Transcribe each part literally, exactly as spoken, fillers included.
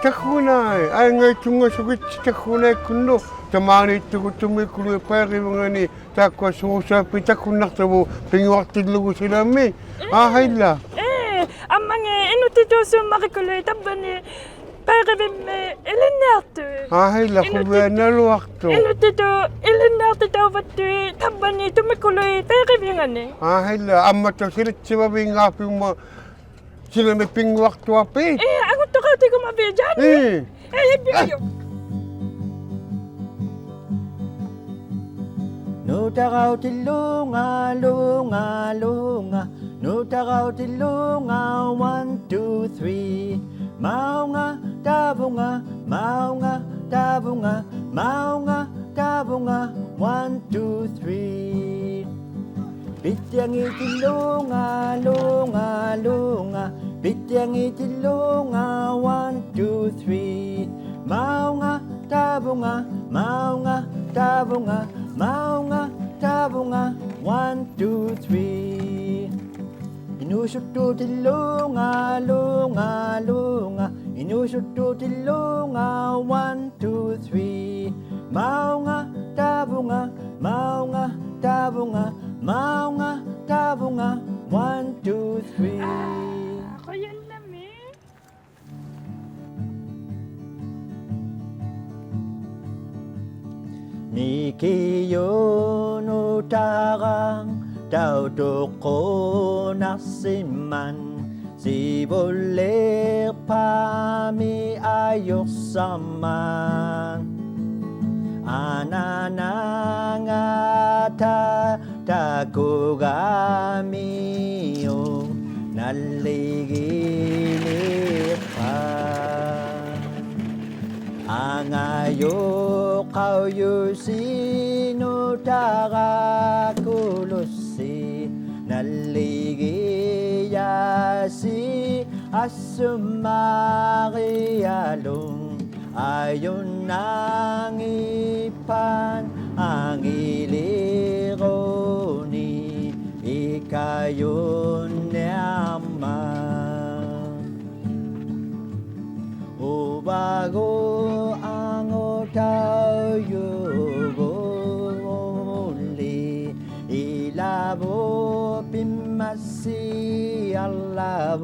ᑕᑯᓇᐃ, ᐊᐃᙵᐃ ᑐᙵᓱᒋᑦᓯ ᑕᑯᓇᐃᒃᑯᓐᓄᑦ, ᑕᒫᓃᑦᑐᒍᑦ ᑐᒥᑯᓗᐃᑦ ᐸᐃᕆᕕᖓᓂ, ᑖᒃᑯᐊ ᓲᕐᓴᐱᑦ ᑕᑯᓐᓇᖅᑕᕗᑦ ᐱᙳᐊᖅᑎᓪᓗᒍ ᓯᓚᒥ. ᐋᕼᐊᐃᓛ. ᐄ, ᐊᒻᒪᖏᑦ ᐃᓄᑦᑎᑑᓲᒻᒪᕆᑯᓗᐃᑦ ᑕᕝᕙᓂ ᐸᐃᕆᕕᒻᒥ ᐃᓕᓐᓂᐊᖅᑐᐃᑦ. ᐋᕼᐊᐃᓛ, ᐃᓄᑦᑎ-, ᖁᕕᐊᓇᓗᐊᖅᑐᖅ. ᐃᓄᑦᑎᑑᑦ ᐃᓕᓐᓂᐊᖅᑎᑕᐅᕙᑦᑐᐃᑦ ᑕᕝᕙᓂ ᑐᒥᑯᓗᐃᑦ ᐸᐃᕆᕕᖓᓂ. ᐋᕼᐊᐃᓛ, ᐊᒻᒪᑦᑕᐅᖅ ᓯᓚᑦᓯᕙᕕᙶᐱᒻᒪᑦ ᓯᓚᒥ ᐱᙳᐊᖅᑐᐊᐲᑦ. ᐄ, ᐊᖑᑦᑐᖃᑎᒍᒪᕕᑦ ᔮᓂ. ᐄ. ᐄ, ᐃᑉᐱᐊᔪᖅ. ᓄᑕᕋᐅᑎᓪᓗᖓ, ᓗᖓ, ᓗᖓ. ᓄᑕᕋᐅᑎᓪᓗᖓ, one, two, three. ᒪᐅᖓ, ᑕᕗᖓ, ᒪᐅᖓ, ᑕᕗᖓ, ᒪᐅᖓ, ᑕᕗᖓ, one, two, three. ᐱᑦᑎᐊᖏᑎᓪᓗᖓ, ᓗᖓ, ᓗᖓ. ᐱᑦᑎᐊᖏᑎᓪᓗᖓ, one, two, three. ᒪᐅᖓ, ᑕᕗᖓ, ᒪᐅᖓ, ᑕᕗᖓ, ᒪᐅᖓ, ᑕᕗᖓ, one, two, three. ᐃᓅᓱᑦᑑᑎᓪᓗᖓ, ᓗᖓ, ᓗᖓ. ᐃᓅᓱᑦᑑᑎᓪᓗᖓ, one, two, three. ᒪᐅᖓ, ᑕᕗᖓ, ᒪᐅᖓ, ᑕᕗᖓ, ᒪᐅᖓ, ᑕᕗᖓ, one, two, three. ᐋ, ᖁᔭᓐᓇᒦᒃ. ᓂᑭᔪᓄᑕᕋᖅ ᑕᐅᑐᖁᓇᖅᓯᒪᓐ ᓯᕗᓪᓕᖅᐹᒥ ᐊᔪᖅᓴᒪᓐ. ᐊᓈᓇᖓᑕ ᑕᑯᒐᒥᐅᒃ ᓇᓪᓕᒋᓕᖅᐹᖅ. ᐊᖓᔪᖅ ᖃᐅᔪᓯ ᓄᑕᕋᑯᓗᓯ ᓇᓪᓕᒋᔭᓯ ᐊᓱᒪᒋᐊᓗᒃ ᐊᔪᕐᓇᖏᑉᐸᑦ ᐊᖏᓕᕈᓂ ᐃᑲᔪᓐᓂᐊᕐᒪᑦ. ᐅᕙᒍᑦ ᐊᖑᑕᐅᔪᒍᑦ ᐅᕝᕙᓪᓕ ᐃᓚᕗᑦ ᐱᒻᒪᓯ ᐊᓪᓚᕗᑦ.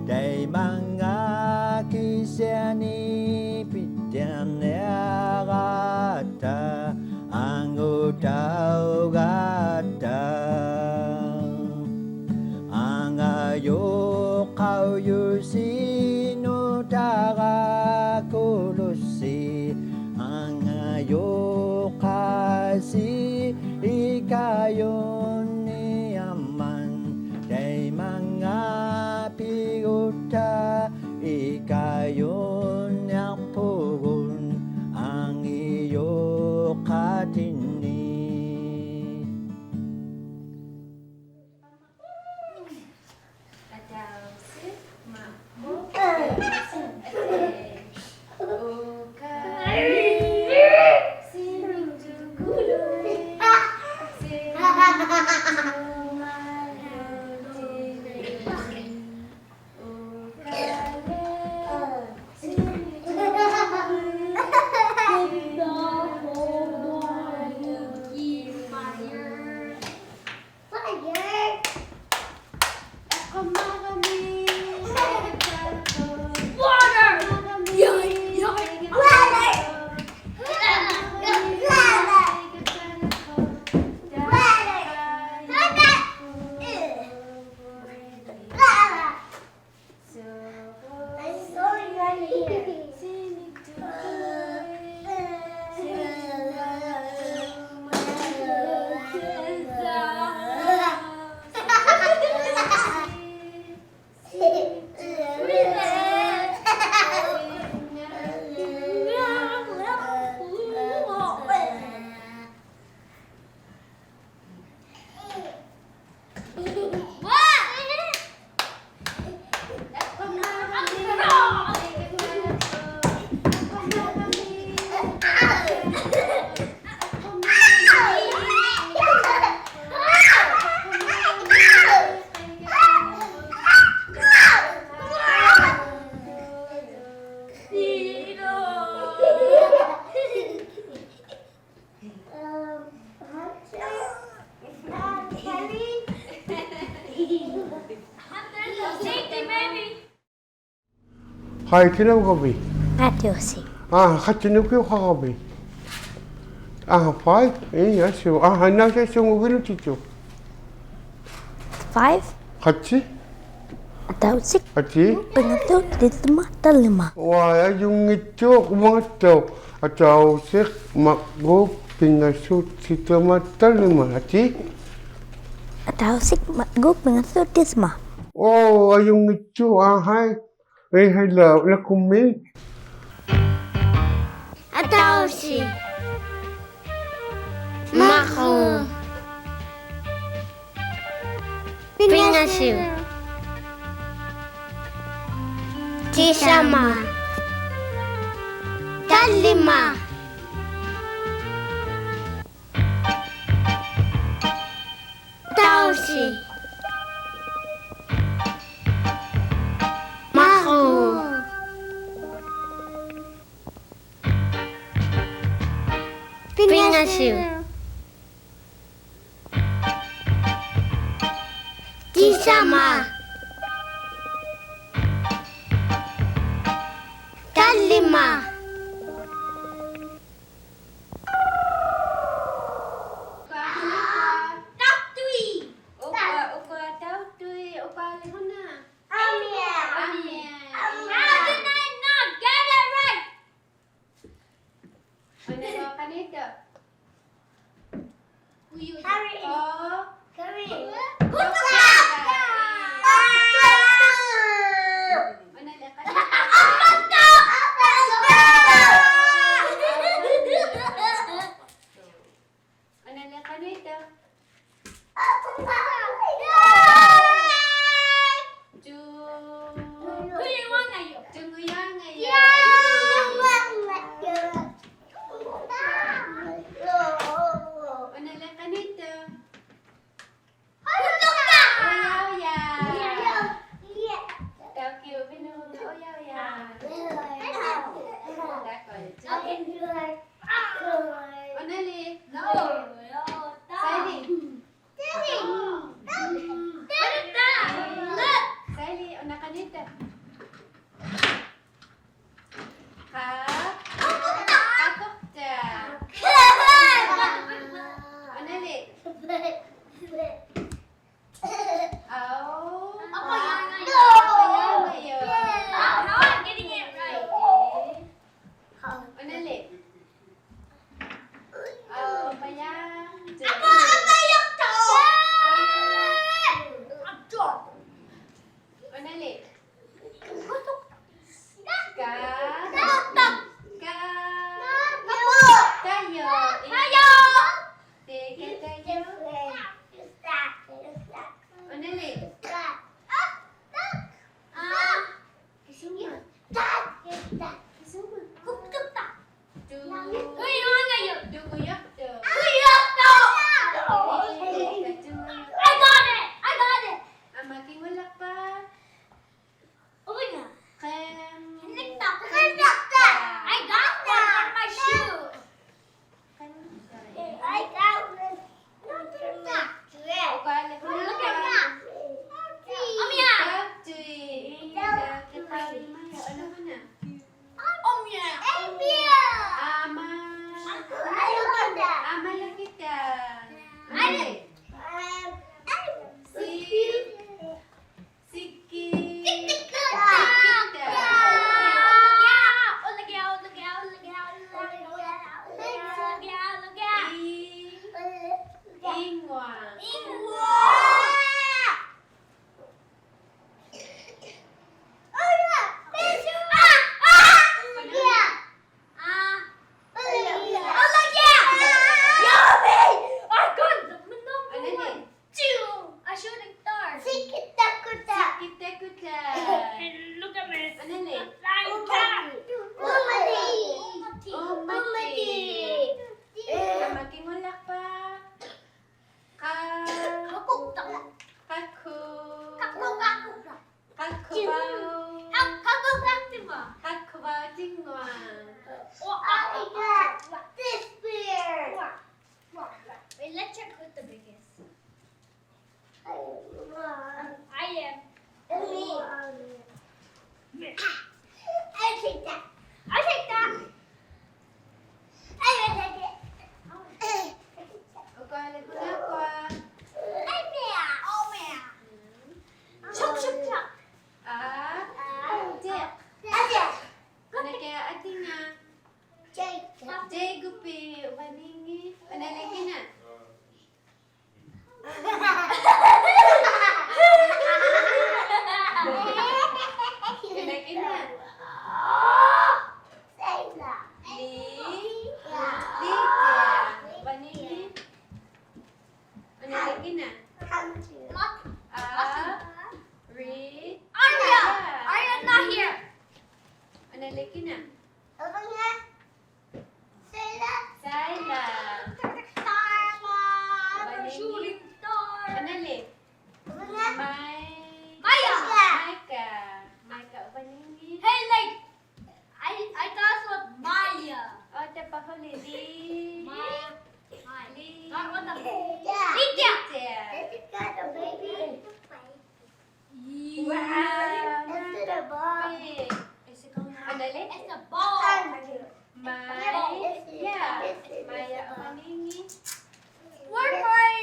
ᑕᐃᒪᙵᑦ ᑭᓯᐊᓂ ᐱᑦᑎᐊᕐᓂᐊᕋᑦᑕ ᐊᖑᑕᐅᒐᑦᑕ. ᐊᖓᔪᖅ ᖃᐅᔪᓯ ᓄᑕᕋᑯᓗᓯ ᐊᖓᔪᖅ ᖃᓯ ᐃᑲᔪᓐᓂᐊᕐᒪᑦ. ᑕᐃᒪᙵᑦ ᐱᒍᑕ ᐃᑲᔪᓐᓂᐊᖅᐳᒍᑦ ᐊᖏᔪᖅ ᖃᑎᓂ. ᖃᐃ, ᑭᓇᐅᒐᕕᑦ? ᐊᑕᐅᓯᖅ. ᐋ, ᖃᑦᓯᓂ ᐅᑭᐅᖃᕋᕕᑦ? ᐋ, five. ᐄ, ᐊᓱ. ᐋ, ᐊᓈᓇ ᐊᓱ ᐅᕕᓗᑎᑐ? Five. ᖃᑦᓯ? ᐊᑕᐅᓯᖅ. ᐊᑏ? ᐱᖓᓱᑦ, ᑎᓯᒪ, ᑕᓪᓕᒪ. ᐅᐊ, ᐊᔪᙱᑦᑐᖅ, ᐅᕙᖓᑦᑐᖅ. ᐊᑕᐅᓯᖅ, ᒪᕐᕉᒃ, ᐱᖓᓱᑦ, ᑎᓯᒪ, ᑕᓪᓕᒪ. ᐊᑏ? ᐊᑕᐅᓯᖅ, ᒪᕐᕉᒃ, ᐱᖓᓱᑦ, ᑎᓯᒪ. ᐆ, ᐊᔪᙱᑦᑐᖅ, ᐋ, ᕼᐊᐃ. ᐄ, ᕼᐊᐃ, ᓚ, ᓇᑯᕐᒦᒃ. ᐊᑕᐅᓯᖅ. ᒪᕐᕉᒃ. ᐱᖓᓱᑦ. ᑎᓯᒪ. ᑕᓪᓕᒪ. ᐊᑕᐅᓯᖅ. ᒪᕐᕉᒃ. ᐱᖓᓱᑦ. ᑎᓯᒪ. ᑕᓪᓕᒪ. ᑕᐅᑐᐃ. ᐅᑯᐊ, ᐅᑯᐊ ᑕᐅᑐᐃ, ᐅᑯᐊ ᓕ ᓱᓇ? ᐊᒥᐊ. ᐊᒥᐊ. ᐊᒥᐊ. How did I not get it right? ᐅᓇ ᓗ ᖃᓄᐃᑦᑐᖅ? ᐅᔪ. ᖃᕕ. ᐆ. ᖃᕕ. ᐅᓇ ᓕ ᖃᓄᐃᑦᑐᖅ? ᐅᓇ ᓕ ᖃᓄᐃᑦᑐᖅ? ᑐ. ᑐᖑᔪᐊᖓᔪᖅ. ᐅᓇ ᓕ ᖃᓄᐃᑦᑐᖅ? ᐅᔭᐅᔭ. ᑕᐅᑭᐅ ᕕᓄᕐᓗ ᐅᔭᐅᔭ. ᑕᑯᓐ. ᐅᓇ ᓕ. ᓴᐃᓕ. ᓴᐃᓕ, ᐅᓇ ᖃᓄᐃᑦᑐᖅ? ᖃ. ᖃᑯᖅᑕᖅ. ᐅᓇ ᓕ. ᐊᐅ. ᐊᐸᔭᖓᔪᖅ. ᐊᐸᔭᖓᔪᖅ. Now I'm getting it right. ᐅᓇ ᓕ. ᐊᐸᔭᖅᑐᖅ. ᐅᓇ ᓕ. ᑲ. ᑲ. ᑕᔪᖅ. ᑎᑭ ᑕᔪᖅ. ᐅᓇ ᓕ. ᐊ. ᑭᓱᒪ. ᑭᓱᒪ. ᑐ. ᑐᖑᔪᖅᑐᖅ. I got it! I got it! ᐊᒻᒪ ᑭᖑᓪᓕᖅᐸ? ᐅᓇ. ᕿᓐ. I got one on my shoe. I got one. Look at that. ᐊᒥᐊ. ᐊᒥᐊ. ᐊᒻᒪ. ᐊᒻᒪ ᓚᑭᑕ. ᐊᒥᐊ. ᓯ. ᓯᑭ. ᓯᑭᑕ. ᐃ. ᐃᙳᐊ. Two, a shooting star. ᓯᑭᑕᑯᑕ. ᓯᑭᑕᑯᑕ. And look at me. ᐅᓇ ᓕ. Flying cat. ᐅᒪᑎ. ᐅᒪᑎ. ᐅᒪᑎ. ᐊᒻᒪ ᑭᖑᓪᓕᖅᐸ? ᖃ. ᖃᑯᖅᑕᖅ. ᖃᑯ. ᖃᑯ, ᖃᑯᖅᑕᖅ. ᖃᑯᕙᐅ. ᖃ, ᖃᑯᖅᑕᖅ ᑎᒪ. ᖃᑯᕙᐅ ᑎᖑᐊ. Oh, I got this bear. Wait, let's check who's the biggest. I am. Me. Take that. I'll take that. I will take it. Okay, let's go. Hey, meow. Oh, meow. Chop, chop, chop. Ah, ah, Jack. Jack. Anake atinga. Jacob. Jacob, uvaningi. Anale kina. Kina, kina. Li-, Lydia. Uvaningi. Anale kina. A-, Ri-, Arya. Arya not here. Anale kina. Over here. Sailor. Sailor. Sailor. Uvaningi. Shooting star. Anale. Over here. Mai-, Maya. Micah. Micah, uvaningi. Hey, like, I, I thought it was Maya. Oh, the Baholi. Maya. Maya. Li-, that one, the Lydia. Lydia. Lydia. This is not a baby. Wow, it's a ball. Anale? It's a ball. Maya. Maya, uvaningi. Where my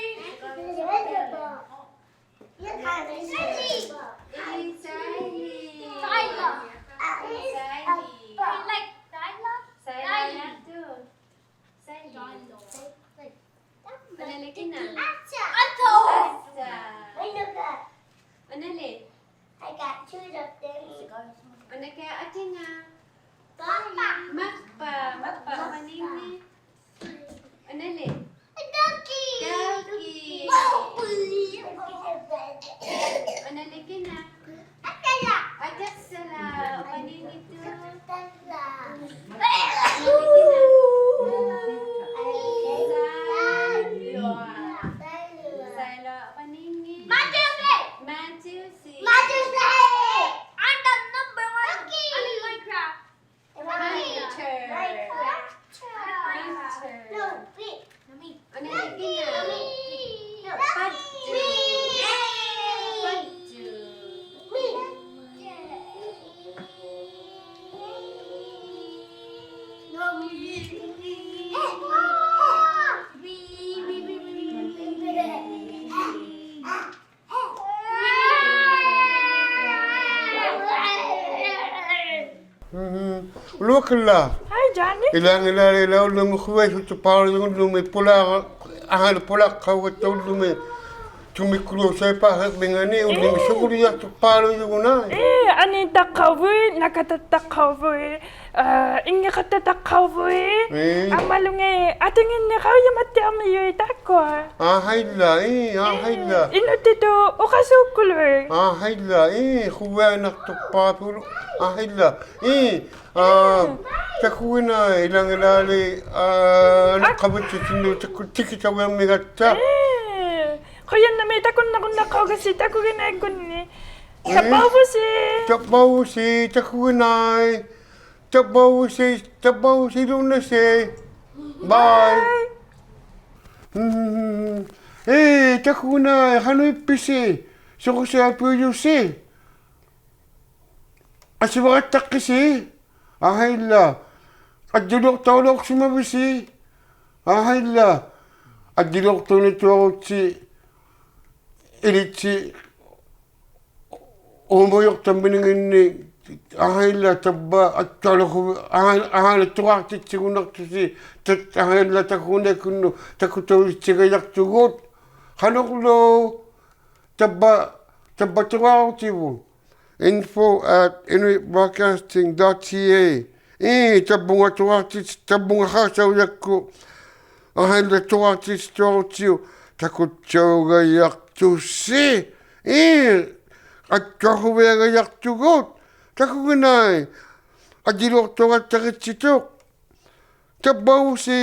It's Tyler. Tyler. Like Tyler? Tyler. Tyler. Anale kina. Asa. Asa. Anale. I got two of them. Anake atinga. Mappa. Mappa. Mappa, uvaningi. Anale. Ducky. Ducky. Anale kina. Atasala. Atasala, uvaningi tu. Sailor. Sailor, uvaningi. Matusi. Matusi. Matusi. I'm the number one. Ducky. I'm in Minecraft. Hunter. Hunter. No, wait. Anale kina. Patu. Patu. ᓗᐊᑲᓪᓚ. Hi, Johnny. ᐃᓚᖏᓚᓕ ᐃᓚᐅᓪᓗᒥ ᖁᕕᐊᓱᑦᑐᐹᓗᔪᖅ ᐅᓪᓗᒥ ᐳᓛ-, ᐊᖓᓗ ᐳᓛᖅᑲᐅᒐᑦᑕ ᐅᓪᓗᒥ ᑐᒥᑯᓗᓴᐃᐹᖅ ᒥᖓᓂ ᐅᓪᓗᒥ ᓱᒍᓕᔭᖅᑐᐹᓗᔪᖅ ᓇ. ᐄ, ᐊᓂ ᑕᖅᑲᐅᕗᖅ, ᓇᑲᑕ ᑕᖅᑲᐅᕗᖅ. ᐋ, ᐃᙱᖃᑦᑕ ᑕᖅᑲᐅᕗᖅ. ᐄ. ᐊᒻᒪᓗᖓ ᐊᑎᖏᓐᓂᒃ ᖃᐅᔨᒪᑦᑎᐊᕐᒥᔪᐃᑦ ᑖᒃᑯᐊ. ᐋᕼᐊᐃᓛ, ᐄ, ᐋᕼᐊᐃᓛ. ᐄ, ᐃᓄᒃᑎᑐᑦ ᐅᖃᓲᒃᑯᓗᐃᑦ. ᐋᕼᐊᐃᓛ, ᐄ, ᖁᕕᐊᓇᖅᑐᐹᓗᒃ. ᐋᕼᐊᐃᓛ, ᐄ, ᐋ, ᑕᑯᒋᓇᐃ ᐃᓚᖏᓚᓕ, ᐋ, ᐊᒃ- ᓄᖅᑲᕕᑦᓯᑦᑎᓐᓄᑦ ᑕᑯ-, ᑎᑭᑕᐅᔭᒻᒥᒐᑦᑕ. ᐄ, ᖁᔭᓐᓇᒦᒃ ᑕᑯᓐᓇᕈᓐᓇᖅᑲᐅᒐᔅᓯ ᑕᑯᒋᓇᐃᒃᑯᓐᓂᒃ. ᐄ. ᑕᕝᕙᐅᕗᓯ. ᑕᕝᕙᐅᕗᓯ, ᑕᑯᒋᓇᐃ. ᑕᕝᕙᐅᕗᓯ, ᑕᕝᕙᐅᕗᓯ ᓘᓇᓯ. Bye. Bye. ᒻᒻ. ᐄ, ᑕᑯᓐᓇᐃ, ᖃᓄᐃᑉᐱᓯ? ᓱᕈᓯᐊᐱᐅᔪᓯ? ᐊᓯᕙᖃᑦᑕᖅᑭᓯ? ᐋᕼᐊᐃᓛ. ᐊᑎᓕᐅᖅᑕᐅᓚᐅᖅᓯᒪᕕᓯ? ᐋᕼᐊᐃᓛ. ᐊᑎᓕᐅᖅᑕᐅᓂᑐᐊᕈᑦᓯ ᐃᓕᑦᓯ ᐆᒪᔪᖅᑕᒥᓂᖏᓐᓂᒃ, ᐋᕼᐊᐃᓛ, ᑕᕝᕙ ᐊᑦᑕᓗᒍ, ᐋᕼᐊᐃ-, ᐋᕼᐊᐃᓛ, ᑐᕌᖅᑎᑦᓯᒍᓐᓇᖅᑐᓯ, ᑕᑦ-, ᐋᕼᐊᐃᓛ, ᑕᑯᓐᓇᐃᒃᑯᓐᓄᑦ ᑕᑯᑕᐅᑎᑦᓯᒐᔭᖅᑐᒍᑦ. ᖃᓄᕐᓗ, ᑕᕝᕙ, ᑕᕝᕙ ᑐᕌᕈᑎᕗᑦ. info at inuit broadcasting dot c a. ᐄ, ᑕᕝᕗᖓ ᑐᕌᖅᑎᑦ-, ᑕᕝᕗᖓ ᖃᕆᑕᐅᔭᒃᑯᑦ. ᐋᕼᐊᐃᓛ, ᑐᕌᖅᑎᑦᓯᑐᐊᕈᑦᓯᐅᒃ ᑕᑯᑦᓴᐅᒐᔭᖅᑐᓯ. ᐄ, ᐊᑦᑐᐊᖁᕕᐊᒐᔭᖅᑐᒍᑦ. ᑕᑯᒋᓇᐃ. ᐊᑎᓕᐅᖅᑕᐅᒐᑦᑕᕆᑦᓯᑐᖅ. ᑕᕝᕙᐅᕗᓯ.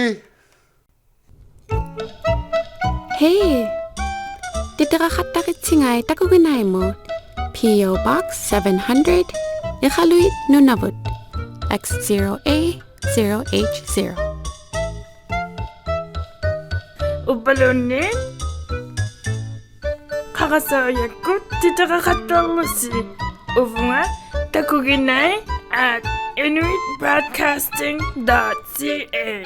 Hey! ᑎᑎᕋᖃᑦᑕᕆᑦᓯᖓᐃ ᑕᑯᒋᓇᐃᒧᑦ. P O Box seven hundred, Iqaluit, Nunavut, X zero A zero H zero. ᐅᕝᕙᓘᓐᓃᑦ ᖃᕆᑕᐅᔭᒃᑯᑦ ᑎᑎᕋᖃᑦᑕᕐᓗᓯ ᐅᕗᖓ takuginai at Inuit Broadcasting dot C A.